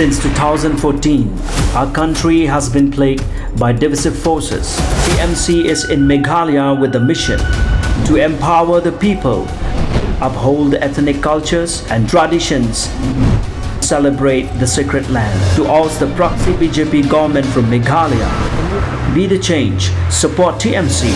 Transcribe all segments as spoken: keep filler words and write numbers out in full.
Since two thousand fourteen, our country has been plagued by divisive forces. T M C is in Meghalaya with the mission to empower the people, uphold ethnic cultures and traditions, celebrate the sacred land. To oust the proxy B J P government from Meghalaya, be the change, support T M C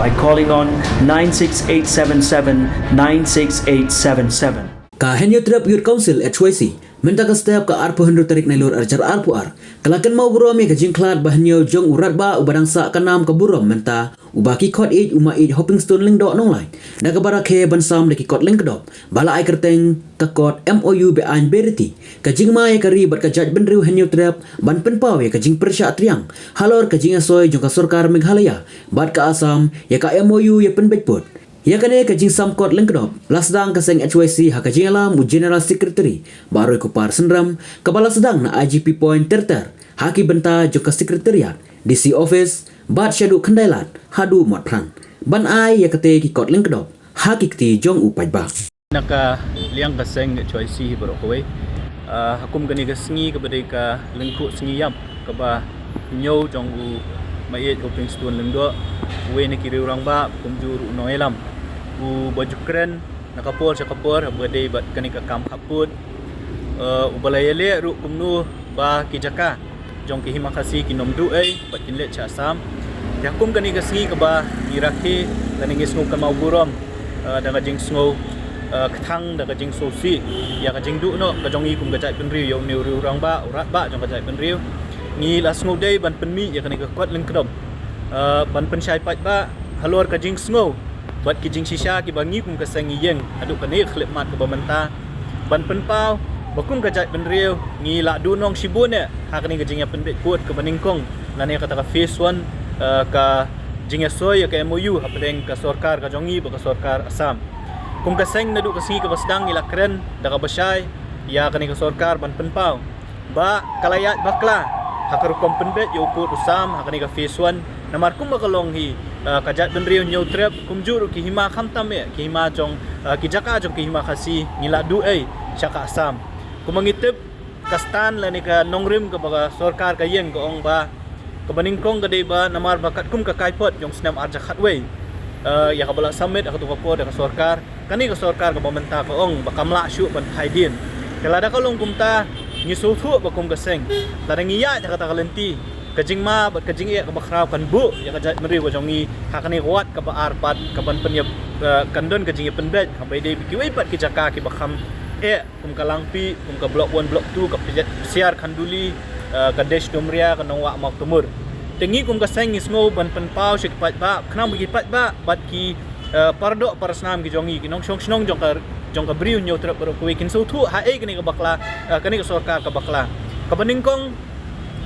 by calling on nine six eight seven seven nine six eight seven seven. Ka Hynñiewtrep Youth Council, H Y C, mynta ka step ka arphew hynriew tarik Nailur arhajar arphew ar, ka la kynmaw burom ïa ka jingkhlad ba hynñiew jong u Radbah uba dang sah ka nam ka burom mynta, uba ki khot ïeit u Maieit Hopingstone Lyngdoh Nonglait, da kaba rakhe ban sam da ki kot lyngkdop ba la ai kyrteng ka kot M O U Beaiñ Beriti. Ka jingma ïa ka ri bad ka jaitbynriew Hynñiewtrep ban pynpaw ïa ka jingpyrshah triang halor ka jingïasoi jong ka sorkar Meghalaya bad ka Assam ïa ka M O U ïa pynbeit pud. Ïa kane ka jingsam kot lyngkdop la sdang ka seng H Y C ha ka jingïalam u General Secretary Bah Roykupar Synrem, kaba la sdang na I G P Point Ter Ter, ha ki bynta jong ka Secretariat, D C Office bad shaduh Khyndailad haduh Motphran, ban ai ïa kata ki kot lyngkdop ha ki kti jong u paidbah. Na ka liang ka seng H Y C hi baroh kawei, ah, ha kum kane ka sngi kaba dei ka lyngkhuh sngi ïap kaba hynñiew jong u Maieit Hopingstone Lyngdoh, uwei na ki riew rangbah, kumjuh ruh u nongïalam uba ju kren na ka por sha ka por haba dei bad kane ka kam khappud, eh, uba la ïaleh ruh kumno ba ki jaka jong ki Hima Khasi kin ym duh ei bad kin leit sha Assam. Te ha kum kane ka sngi kaba ngi rakhe, kane ngi sngew kynmaw burom, eh, da ka jingsngew, eh, kthang, da ka jingsngewsih ïa ka jingduh noh ka jong ngi kum ka jaitbynriew ïa une u riew rangbah, u Radbah jong ka jaitbynriew. Ngi la sngewdei ban pynmih ïa kane ka kot lyngkdop, eh, ban pynshai paidbah halor ka jingsngew bad ki jingshisha kiba ngi kum ka seng ngi ïeng haduh kane ka khyllipmat kaba mynta, ban pynpaw ba kum ka jaitbynriew ngi la duh nong shibun eh ha kane ka jingïapynbeit pud kaba nyngkong lane kata ka phase one, eh, ka jingïasoi ïa ka M O U hapdeng ka sorkar ka jong ngi bad ka sorkar Assam. Kum ka seng naduh ka sngi kaba sdang ngi la kren da kaba shai ïa kane ka sorkar ban pynpaw ba ka la ïaid bakla ha ka rukom pynbeit ïa u pud u sam ha kane ka phase one. Namar kumba ka long hi, ah, ka jaitbynriew Hynñiewtrep kumjuh ruh ki hima khamtam eh, ki hima jong, ah, ki jaka jong ki Hima Khasi ngi la duh ei sha ka Assam. Kumba ngi tip, ka stand lane ka nongrim kaba ka sorkar ka ïeng ka ong ba kaba nyngkong ka dei ba namar ba katkum ka kaiphod jong u snem arhajar khatwei, eh, ïa kaba la submit ha kato ka por da ka sorkar, kane ka sorkar kaba mynta ka ong ba kam lah shuh ban phai dien. Te lada ka long kumta, ngi sngewthuh ba kum ka seng, lada ngi ïaid ha kata ka lynti, ka jingma bad ka jingeh kaba khraw kan buh ïa ka jaitbynriew ka jong ngi ha kane ka wad kaba ar pat, kaban pynïap, eh, kan don ka jingïapynbeit haba ïadei bad kiwei pat ki jaka kiba kham eh, kum ka Langpih, kum ka Block One, Block Two, ka Psiar Khanduli, eh, ka Desh Doomreah, ka Nongwah Mawtamur. Te ngi kum ka seng ngi sngew ban pynpaw sha ki paidbah, khnang ba ki paidbah bad ki, eh, paradoh parasnam ki jong ngi, ki nongshong shnong jong ka, jong ka briew Hynñiewtrep baroh kawei kin sngewthuh haei kane ka bakla, eh, kane ka sorkar ka bakla. Kaba nyngkong,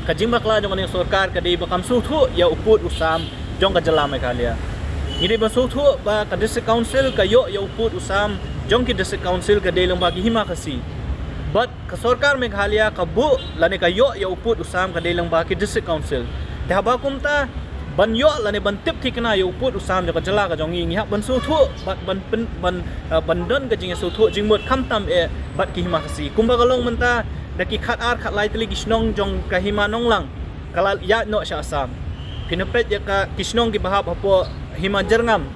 ka jingbakla jong kane ka sorkar ka dei ba kam sngewthuh ïa u pud u sam jong ka jylla Meghalaya. Ngi dei ban sngewthuh ba ka District Council ka ïoh ïa u pud u sam jong ki District Council ka dei lyngba ki Hima Khasi. Bad ka sorkar Meghalaya ka buh lane ka ïoh ïa u pud u sam ka dei lyngba ki District Council. Te haba kumta, ban ïoh lane ban tip thikna ïa u pud u sam jong ka jylla ka jong ngi, ngi hap ban sngewthuh bad ban pyn-, ban, eh, ban don ka jingïasngewthuh jingmut khamtam eh bad ki Hima Khasi. Kumba ka long mynta, da ki khatar khatlai tylli ki shnong jong ka Hima Nonglang ka la ïaid noh sha Assam. Phin ïa peit ïa ka ki shnong kiba hap hapoh Hima Jyrngam,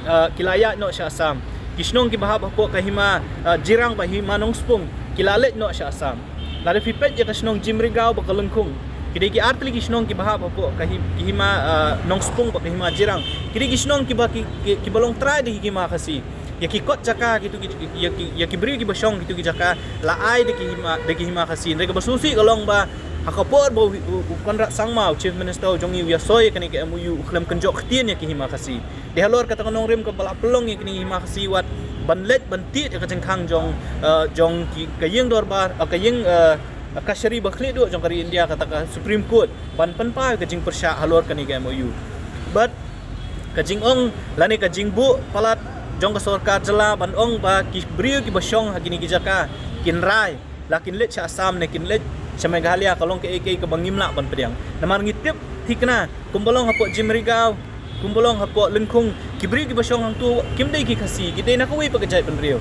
eh, ki la ïaid noh sha Assam. Ki shnong kiba hap hapoh ka Hima, eh, Jirang bad Hima Nongspung ki la leit noh sha Assam. Lada phi peit ïa ka shnong Jymrigaw bad ka Lyngkhung, ki dei ki ar tylli ki shnong kiba hap hapoh ka Hi-, ki Hima, eh, Nongspung bad ka Hima Jirang. Ki dei ki shnong kiba ki, ki, kiba long trai da ki Hima Khasi. Ïa ki kot jaka kito ki, ïa ki, ïa ki briew kiba shong kito ki jaka la ai da ki Hima, da ki Hima Khasi. Hynrei kaba sngewsih ka long ba ha ka por ba u, u, u Conrad Sangma, u Chief Minister jong ngi, u ïasoi ïa kane ka M O U, u khlem kynjoh ktien ïa ki Hima Khasi. Te halor kata ka nongrim kaba la pynlong ïa kine ki Hima Khasi wat ban leit ban tied ïa ka jingkhang jong, eh, jong ki, ka ïing dorbar, eh, ka ïing, eh, kashari ba khlieh duh jong ka ri India, kata ka Supreme Court, ban pynpaw ïa ka jingpyrshah halor kane ka M O U. Bad ka jingong lane ka jingbuh palat jong ka sorkar jylla ban ong ba ki briew kiba shong ha kine ki jaka kin rai, la kin leit sha Assam ne kin leit sha Meghalaya, ka long kaei kaei kaba ngim lah ban pdiang. Namar ngi tip thikna, kumba long hapoh Jymrigaw, kumba long hapoh Lyngkhung, ki briew kiba shong hangto kim dei ki Khasi, ki dei na kawei pat ka jaitbynriew.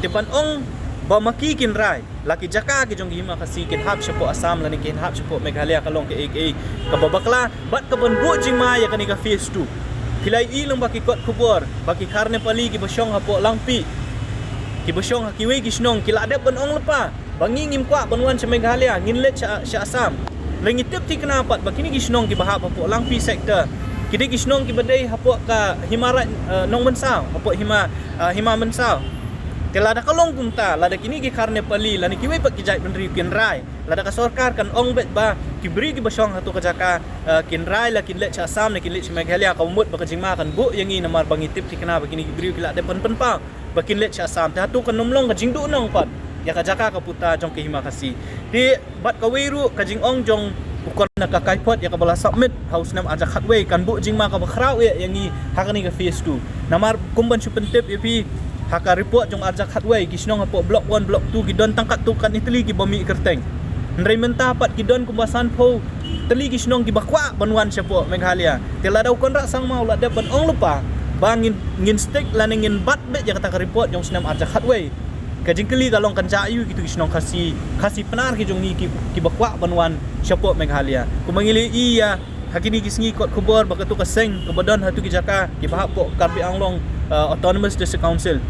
Te ban ong ba ma ki kin rai, la ki jaka ki jong ki hima Khasi kin hap shapoh Assam lane kin hap shapoh Meghalaya ka long kaei kaei kaba bakla bad kaban buh jingma ïa kane ka phase two. Phi la ïohi lyngba ki kot khubor ba ki khar Nepali kiba shong hapoh Langpih, kiba shong ha kiwei ki shnong ki la dep ban ong lypa ba ngi ngim kwah ban wan sha Meghalaya, ngin leit sha, sha Assam. Lada ngi tip thikna pat ba kine ki shnong kiba hap hapoh Langpih sector ki dei ki shnong kiba dei hapoh ka Hima Raj, eh, Nongmynsaw, hapoh Hima, eh, Hima Mynsaw. Te lada ka long kumta, lada kine ki khar Nepali lane kiwei pat ki jaitbynriew kin rai, lada ka sorkar kan ong beit ba ki briew kiba shong hato ka jaka, eh, kin rai la kin leit sha Assam ne kin leit sha Meghalaya, ka mut ba ka jingma kan buh ïa ngi namar ba ngi tip thikna ba kine ki briew ki la dep ban pynpaw ba kin leit sha Assam. Te hato kan ym long ka jingduhnong pat ïa ka jaka ka puta jong ka hima Khasi? Te bad kawei ruh ka jingong jong u Conrad na ka kaiphod ïa kaba la submit ha u snem arhajar khatwei kan buh jingma kaba khraw ïa, ïa ngi ha kane ka phase two. Namar kum ban shu pyntip ïa phi, ha ka report jong arhajar khatwei ki shnong hapoh block one, block two ki don tang katto katne tylli kiba mih kyrteng. Hynrei mynta pat ki don kumba sanphew tylli ki shnong kiba kwah ban wan shapoh Meghalaya. Te lada u Conrad Sangma u la dep ban ong lypa ba ngin, ngin stick lane ngin bat beit ïa kata ka report jong u snem arhajar khatwei, ka jingkylli ka long kan jia aiu kito ki shnong Khasi, Khasi Pnar ki jong ngi ki, kiba kwah ban wan shapoh Meghalaya. Kumba ngi la ïohi ïa ha kine ki sngi kot khubor ba kato ka seng kaba don hato ki jaka kiba hap hapoh Karbi Anglong, eh, Autonomous District Council,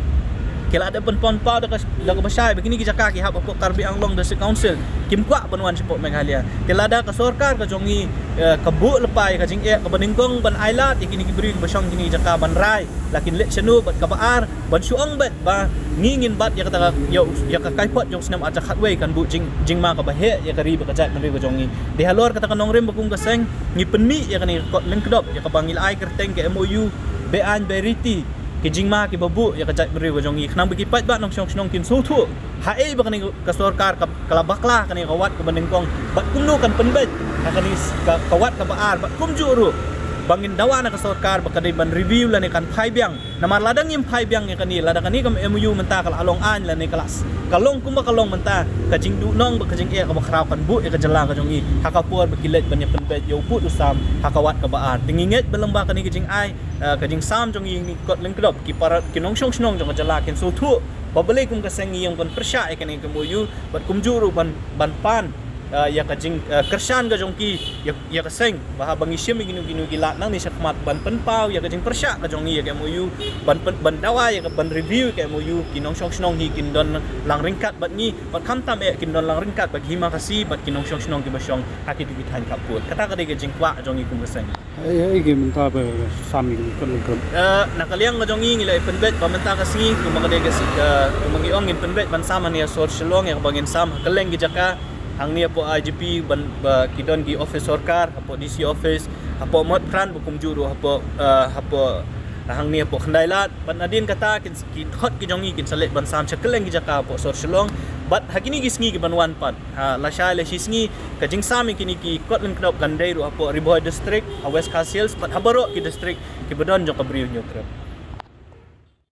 ki la dep ban pynpaw da ka, da kaba shai ba kine ki jaka ki hap hapoh Karbi Anglong District Council, kim kwah ban wan shapoh Meghalaya. Te lada ka sorkar ka jong ngi, eh, ka buh lypa ïa ka jingeh kaba nyngkong ban ailad ïa kine ki briew kiba shong kine ki jaka ban rai la kin leit shano, bad kaba ar ban shu ong beit ba ngi ngin bat ïa kata ka, ïa, ïa ka kaiphod jong u snem arhajar khatwei kan buh jing, jingma kaba heh ïa ka ri bad ka jaitbynriew ka jong ngi. Te halor kata ka nongrim ba kum ka seng ngi pynmih ïa kane ka kot lyngkdop ïa kaba ngi la ai kyrteng ka M O U Beaiñ Beriti, ki jingma kiba buh ïa ka jaitbynriew ka jong ngi, khnang ba ki paidbah nongshong shnong kin sngewthuh haei ba kane ka sorkar ka, ka la bakla kane ka wat kaba nyngkong bad kumno kan pynbeit ha kane ka, ka wat kaba ar, bad kumjuh ruh ba ngin dawa na ka sorkar ba ka dei ban review lane kan phai biang. Namar lada ngim phai biang ïa kane, lada kane ka M O U mynta ka la long aiñ lane ka la s-, ka long kumba ka long mynta, ka jingduhnong bad ka jingeh kaba khraw kan buh ïa ka jylla ka jong ngi ha ka por ba ki leit ban ïa pynbeit ïa u pud u sam ha ka wat kaba ar. Te ngi ngeit ba lyngba kane ka jingai, eh, ka jingsam jong ngi, ngi kot lyngkdop, ki para, ki nongshong shnong jong ka jylla kin sngewthuh ba balei kum ka seng ngi ïeng ban pyrshah ïa kane ka M O U bad kumjuh ruh ban, ban pan, eh, ïa ka jing, eh, kyrshan ka jong ki ïa, ïa ka seng, ba haba ngi shim ïa kino kino ki lad nangne shakhmat ban pynpaw ïa ka jingpyrshah ka jong ngi ïa ka M O U, ban pyn-, ban dawa ïa ka, ban review ïa ka M O U, ki nongshong shnong hi kin don lang ryngkat bad ngi, bad khamtam eh kin don lang ryngkat bad ki hima Khasi bad ki nongshong shnong kiba shong ha kito ki thaiñ khappud. Kata ka dei ka jingkwah jong ngi kum ka seng. Ei, ei, ki mynta ba sam ïa ki kot lyngkdop. Eh, na ka liang ka jong ngi ngi la pynbeit ba mynta ka sngi, kumba ka dei ka sngi, eh, kumba ngi ong ngin pynbeit ban sam hangne ha sor Shillong ïa kaba ngin sam ha kylleng ki jaka, hangne hapoh I G P ban, ba ki don ki office sorkar, hapoh D C office, hapoh Motphran bad kumjuh ruh hapoh, eh, hapoh, hangne hapoh Khyndai Lad. Bad nadien kata kin, ki hot ki jong ngi kin sa leit ban sam sha kylleng ki jaka hapoh sor Shillong. Bad ha kine ki sngi kiban wan pat, ha lashai lashisngi, ka jingsam ïa kine ki kot lyngkdop kan dei ruh hapoh Ri Bhoi District, ha West Khasi Hills bad ha baroh ki district kiba don jong ka Bri u Hynñiewtrep.